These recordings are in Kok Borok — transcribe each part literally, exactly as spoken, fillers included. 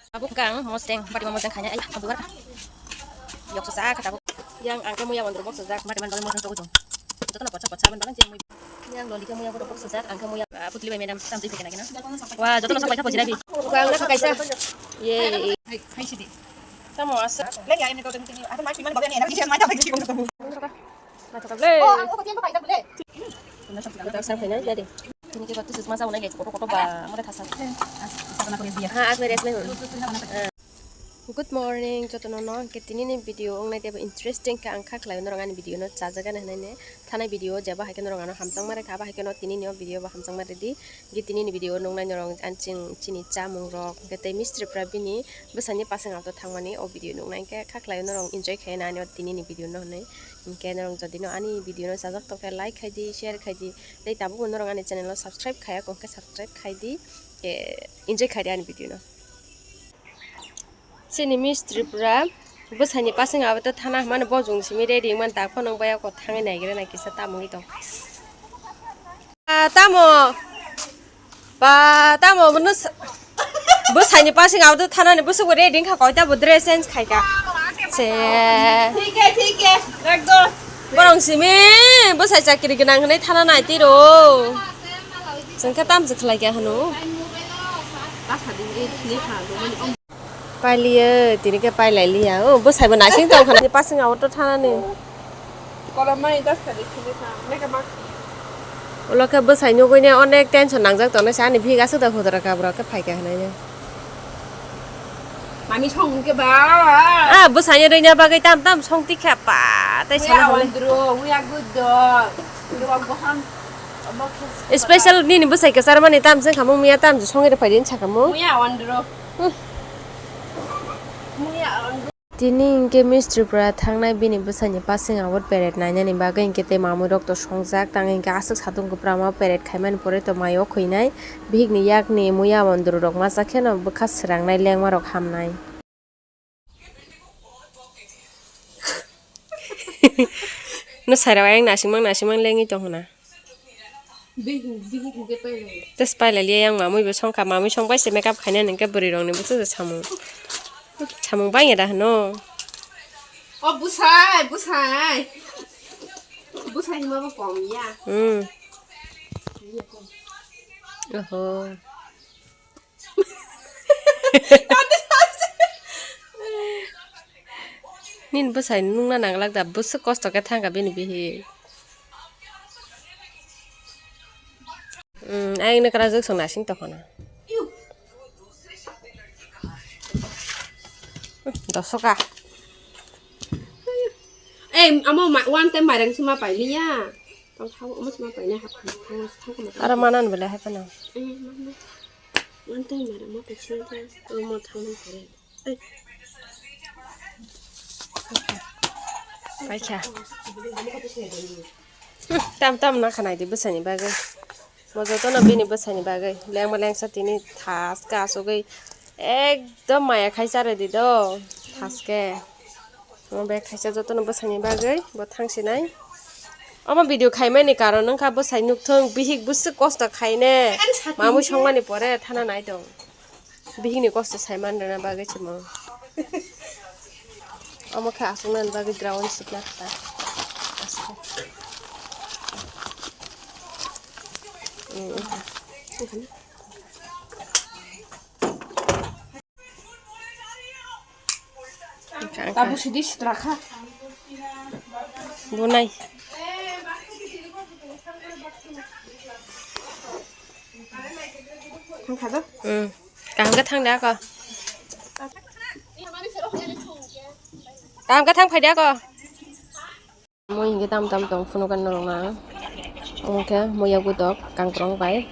Tabuk kang mosteng, bati mosteng khanya, ay, abu warka. Yok sa ka tabuk. Yang angke muya wandru bok sa, bati man mosteng toko jong. Joto na potsa potsa ban ban jeng muya. Yang loli ke muya bodo bok sa, angke muya, ah, putli bai madam, tam jui kena kena. Wah, joto na sok bai ka pojira bi. Kang na kaisa. Ye. Hai, hai sidi. Tamo asa. Lagi ayam ni kau tengok tengok. Ada mai piman bawa ni energi sian mai tak lagi sih kau tengok. Naithotok le. Oh, ang kok tiang pakai tak boleh. Naithotok le. Naithotok le. Tini ke batu sisma sa unai le kotor kotor ba, mare thasa. Ha, as mere asme. Good morning, jotono no. Ke tini ni video ong nai tebo interesting ka ang kha khlai norong ani video no chajaga na hinai ne. Thana video jeba hai ke norong ano hamjang mare kha ba hai ke no tini ni o video ba hamjang mare di. Ge tini ni video nung nai norong an ching chini chamung rok. Ge tei mistri pra bini bwsani pasang auto thangmani o video nung nai ke kha khlai norong enjoy khai na ani o tini ni video no hinai. Hinkhe norok jodi no ani video no chajak tongkhe like khai di, share khai di, tei tabukbo norok ani channel o subscribe khaya khe subscribe khai di, enjoy khai di ani video no. Chini Miss Tripura bwsani pasing abo to thana hwnmano bo jung simi ready wngmani tak phano wng bai o thangwi naigra nai kisa tamo wngwi tong. Ah, tamo. Ba, tamo, bono sa-, bwsaini pasing abo thanani bwswk bo ready wngkha, koita bo dress change khaika. Se. Thik hai, thik hai, rakh do. Borong simi, bwsai chakri gwnang hwnwi thana nai tiro. Chwngkhe tamjwk khlai kha hwno. Pailiya, tini khe pailai liya. O, bwsai bo naising tong khana. Pasing auto thanani. Kolomani dos tarik khili thang. Neka mak. Ulo khe bwsai nugui ne onek tension nangjak tongnai se ani bihik aswk da hutra kabra khe phaikha hinai ne. Mami song hwnkhe ba. Ah, bwsai ni rwina bagwi tam tam song tikha pa. Tei sana hole. Andro, we are good dog. Special nini bwsai kwchar mani tam se khamung miya tam se songwi rw phaidi sakhamung. Muya andro. Hmm. Muya andro. Tini hinkhe Miss Tripura thangnai bini bwsaini pasing awot peret nainani bagwi hinkhe tei mamui rok to songjak tang hinkhe aswk satung kwpra ma peret khaimani pore to maio khwinai bihikni yakni muya wandru rok masa kheno bwkha srangnai lengma rok hamnai. No sairok ayang nasimang nasimang lengwi tongkhna. Bihik, bihik hwnkhe pailai. Tes pailai liya yang mamui bo songkha, mamui songbai se makeup khaina nangkhe bwrwi rokni bwswk samung. Samung bangya da hwno. O bwsai, bwsai. Bwsai hima bo kom ya. Hmm. Oho. Nini bwsai nungna nanglak da, bwswk kosto khe thangkha bini bihik. Hmm, ayang nokra jwk song nasing tongkhana. Dosoka. Ei, amo ma-, one time mairang sima pailiya. Tang thang, omo sima paina hap, thang, thang, thang, thang. Aro manan bole hai pano. Eh, mama. One time mairang ma paisi, one time. Omo thang, thang, thang. Paikha. Hmm, tam tam na khanai di bwsani bagwi. Mo jotono bini bwsani bagwi. Lengma lengsa tini thaske asugwi ekdom maya khai charwi di do. Thaske. Mo bag khaisa jotono bwsani bagwi bo thangsinai. Omo video khaimani karon wngkha bwsai nukthung bihik bwswk kosto khaine. Mamui songmani pore thana nai tong. Bihikni kosto saiman rwna bagwi chwng. Omo khe aswknani bagwi ground sikna kha. Aswk. Mm, mm. Wngkha, wngkha. Tabu sidi sitra kha. Bunai. Wngkha do? Hmm. Kaham khe thang de ako. Kaham khe thang phai de ako. Mui hinkhe tam tam tong phunukani norokno ang. Omo khe muya gudok kangkong bai.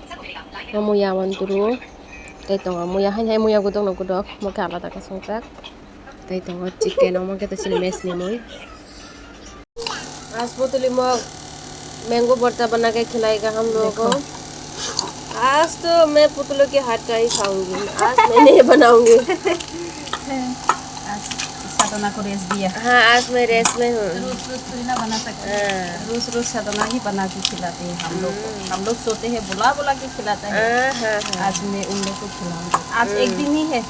O muya wanturu. Tei tongo muya haini hai muya gudokno gudok. Omo khe alada khe songchak. Tei tongo chicken, omo khe to chini mess ni mui. आज पुतली मग मैंगो भरता बना के खिलाएगा हम लोगों को। आज तो मैं पुतलों के हाथ का ही खाऊंगी, आज मैं नहीं बनाऊंगी। आज साधना को रेस्ट दिया। हाँ, आज मैं रेस्ट में हूँ। रोज रोज थोड़ी ना बना सकते हैं। हाँ। रोज रोज साधना ही बना के खिलाते हैं हम लोग को। हम्म। हम लोग सोते हैं, बुला बुला के खिलाता है। हाँ, हाँ, हाँ। आज मैं उन लोग को खिलाऊंगी। आज एक हम्म। दिन ही है।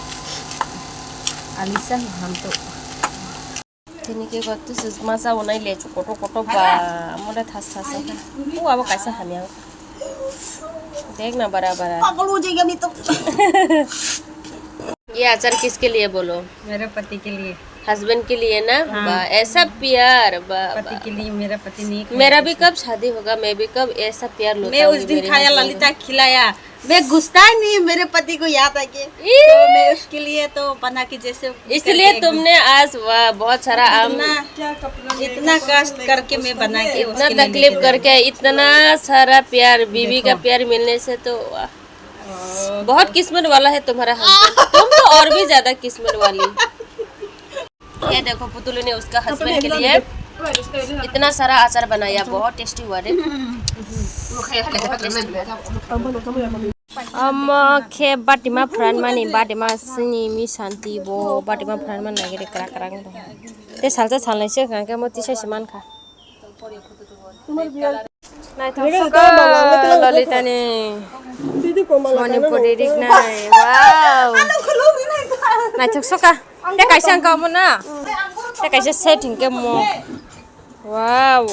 Alisa ही हम तो। Tini ke gotto se masa unai lechu koto koto ba, mole thas thas. O abo kaisa hamya. Dekh na, bara bara. पागल हो जाएगा नहीं तो। ये अचार किसके लिए बोलो? मेरे पति के लिए। हस्बैंड के लिए ना? हाँ। बा, ऐसा प्यार, बा, पति बा, के लिए। मेरा पति नहीं खाया मेरा भी ऐसा। कब शादी होगा, मैं भी कब ऐसा प्यार मैं लुटाऊंगी उस दिन मेरे खाया हस्बैंड को। ललिता खिलाया। मैं गुस्सा ही नहीं, मेरे पति को याद आके। ई! तो मैं उसके लिए तो बना के जैसे इसलिए करके तुमने आज, वाह, बहुत सारा आम इतना, इतना कष्ट करके मैं बना के इतना उसके लिए तकलीफ लेके करके इतना सारा प्यार, बीवी का देखो। प्यार मिलने से तो, वाह। बहुत किस्मत वाला है तुम्हारा हस्बैंड। तुम तो और भी ज्यादा किस्मत वाली। ये देखो, पुतुलु ने उसका हस्बैंड के लिए इतना सारा अचार बनाया, बहुत टेस्टी हुआ रे। बहुत टेस्टी हुआ। Omo khe batima phuran mani, batima sini mi santi bo batima phuran mani nagiri krak krak bo. Te salsa salnai se hwnkha khe mo tisa se mankha. Naithok soka Lolita ni Manipuri riknai. Wow. Naithok soka. Te kaisa ang kamo na. Te kaisa set hingke mo. Wow.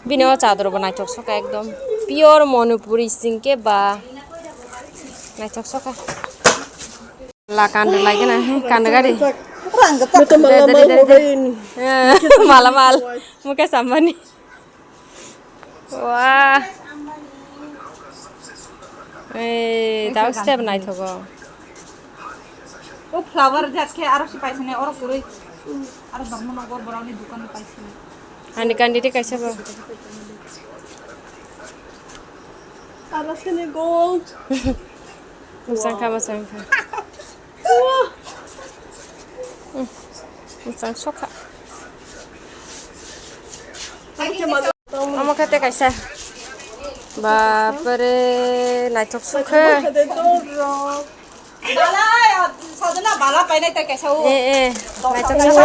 Bini o chador bo naithok soka ekdom. Pure Manipuri singke ba. Naithok soka. La kandra lai gana, kandra gari. Mala mal. Mukesh Ambani. Wah. Eh, tau step naithogo. O flower jat khe aro si paisane oro kwrwi. Aro Dharmanagar borokni dukan paisane. Ani candidate kaisa bo. Aro sini gol. Mwchang kha, mwchang kha. Mwchang sokha. Omo khe tei kaisa. Bapre, naithok sokha. Balai, sajana bala painai tei kaisa o. Eh, eh, naithok sokha.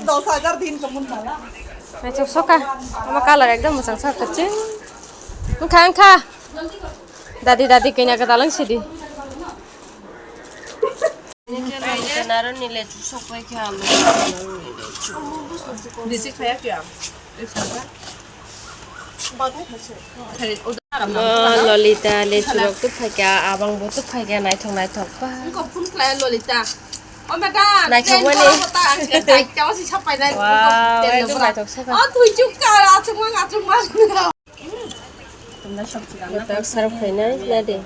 Dos hajar din kamun bala. Naithok sokha. Omo colour ekdom mwchang sokha, kwchwng. Wngkha, wngkha. Dadi, dadi, kanya ka dalang sidi. Naro ni lechu sok pai kha alo. Disi khaya kya? Oh, Lolita, lechu rok tu phai kha, abang bo tu phai kha, naithok, naithok pa. Ko phun khlai Lolita. Oh, madam, naithok mani. Wow, ekdom naithok sokha. Oh, thui chuk ka, achuk mang, achuk mang. Gotak sarok khainai na de.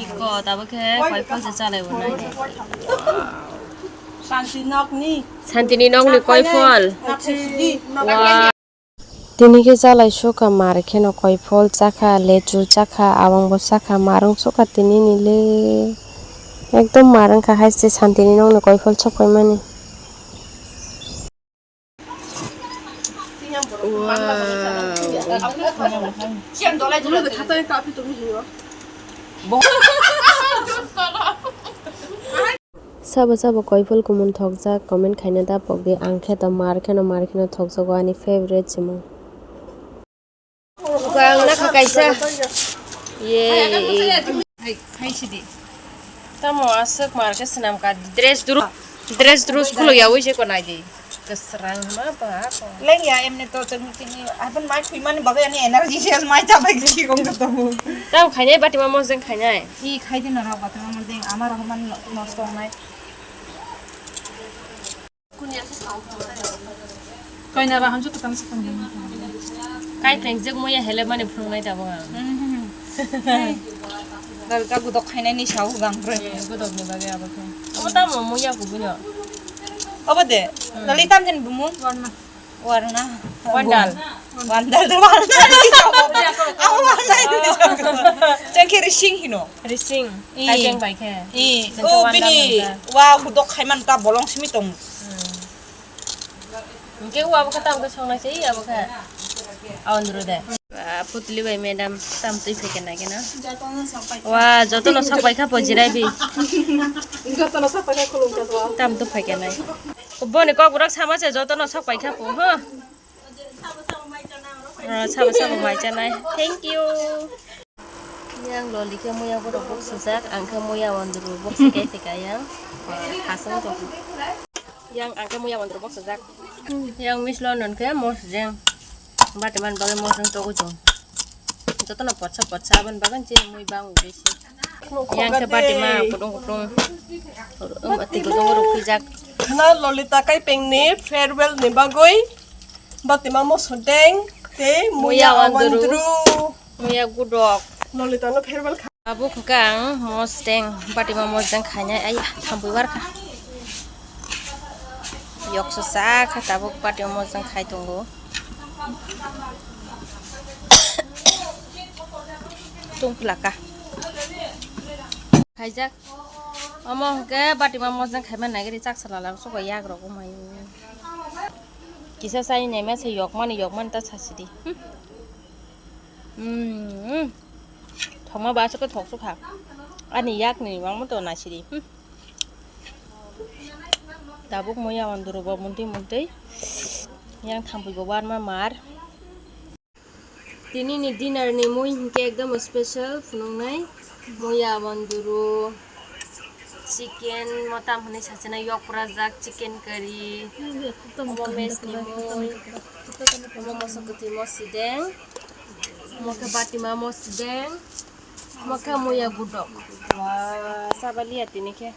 Iko tabuk khe koi phol se chalai bo nai. Santini nokni koi phol. Wow. Tini khe chalai sukha mar kheno koi phol chakha, lechu chakha, abang bo chakha, mar wng sukha tini ni le. Ekdom mar wngkha hai se santini nokni koi phol sok paimani. Wow. Sabo sabo koi phol kumun thokjak comment khaina da pokdi, ang khe to mar kheno mar kheno thokjago ani favorite se mung. Ang nakha kaisa. Ye. Hai, hai sidi. Tamo aswk mar khe swnam ka dress dru, dress dru khuluk ya wi se ko nai di. Kwsrang ma ba ko. Leng ya emne to chwng tini abon mai thwi mani bagwi ani energy ses mai cha bai si kong to. Tamo khainai bati ma mojeng khainai. I khai di norok bati ma mojeng ama rohman nosto wngnai. Kaina ba hamjak kwtang se kong. Kai phengjak moya hele mani phungnai tabuk ang. Dal ka gudok khainai ni sao gang re. Gudok ni bagwi abo khe. Abo tamo moya kubuno. Abo de. Dali tam jen bumu. Warna. Wandal. Wandal de wandal. Abo wandal. Chengke rising hino. Rising. I. Kaiteng bai khe. I. Chengke o wandal bini hwnka. Wa gudok khaiman ta bolong simi tong. Hmm. Hwnkhe o abo khe tamo khe songnai se, i abo khe. Aw nuru de. Ba, Ah, putli bai madam, tam twi phai khe nai khe na. Jotono sok pai kha. Wa, jotono sok pai kha po jirai bi. Jotono sok pai kha khulum kha po. Tam twi phai khe nai. Boni kok borok sama se jotono sok pai kha po, ho. Ah, sabo sabo mai chanai. Thank you. Yang loli khe muya borok bok sujak, ang khe muya wandru bok se kai thika yang. Hasung to. Yang ang khe muya wandru bok sujak. Yang Miss London khe mosjeng. Bati man bagwi mosjeng togwi jong. Jotono potsa potsa aboni bagwi chini mui bang ugwi se. Yang khe bati ma kutung kutung. Um, ati kutung ruk pijak. Khna Lolita Kaipeng ni farewell ni bagwi. Batima Mosodeng tei Muya Muya Wandru. Wandru. Muya Gudok. Lolita no farewell kha. Abo hwnkha ang Mosdeng, Batima Mosdeng khainai, ai, thambwi warkha. Yoksa sa kha tabuk Batima Mosdeng khai tongo. Tungphlaka. Khaijak. Omo hwnkhe Batima Mosdeng khaima nagiri chak salala soko yak rok wngmai. Kisa sai naima se yokmani, yokmani ta sasidi. Hmm. Hmm. Thokma ba aswk thok sukha. Ani yakni wngma to naisidi. Hmm. Tabuk Muya Wandru bo muntwi muntwi. Yang thambwi bo warma mar. Tini ni dinner ni mui hinkhe ekdom special phunuknai. Muya Wandru, chicken, mo tam hwnwi sachana yokpra jak, chicken curry, omo mess ni mui, omo moso kwthwi mo sideng, omo khe Batima mo sideng, omo khe Muya Gudok. Wah, sabaliya tini khe.